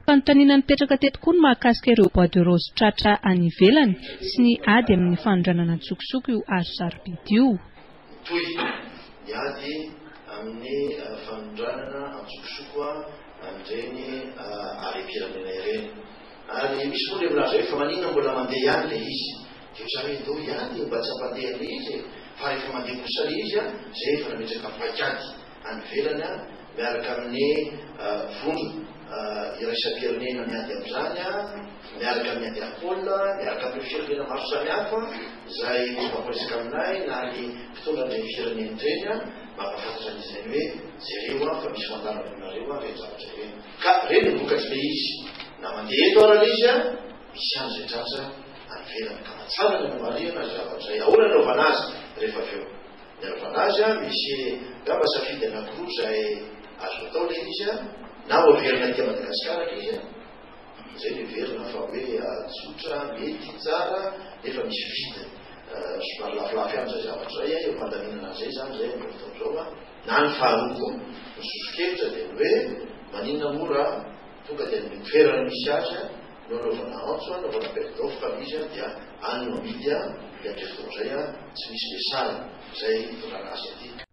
Fanontaniana nipetraka teto koa ny mahakasika ireo bois de rose tratra any ivelany sy ny ady amin'ny fanondranana an-tsokosoko io hazo sarobidy io. Mitohy ny ady amin'ny fanondranana an-tsokosoko an'ireny harem-pirenena ireny. Ary misy moa ilay milaza hoe fa maninona mbola mandeha ihany ilay izy? Dia hoy za hoe ndao ihany mba tsy hampandeha an'ilay izy e! Fa rehefa mandeha kosa ilay izy an, izay efa nametraka paikady any ivelany an, miaraka amin'ny vondrona iraisam-pirenena miady amin'izany an, miaraka amin'ny Interpol, miaraka amin'ireo firenena maro samihafa izay mifampiresaka aminay na ny mpitondra an'ireny firenena ireny an, mampahafantatra an'izy ireny hoe jereo an fa misy fandaharana aminareo an ireny zavatra ireny. Ka ireny no vokatr'ilay izy. Na mandeha eto ara ilay izy an, misy ihany izay tratra any ivelany. Ka matsara ny anamarihana izay zavatra izay. Ahoana ny anaovana azy rehefa avy eo? Ny anaovana azy an, misy angamba safidy anankiroa izay azo atao ilay izy an, na ho averina aty Madagasikara ilay izy an, izay no heverina fa hoe tsotra, mety, tsara, nefa misy vidiny somary lafolafo ihany izay zavatra izay an, eo am-pandaminana an'izay izany izay amin'izao fotoana izao an. Na ny faharoa koa, ny soso-kevitra dia ny hoe maninona moa raha tonga dia any toerana misy azy no anaovana antso, anaovana appel d'offre ilay izy dia any no amidy dia amin'izay fotoana izay tsy misy le sarany izay itondrana azy aty.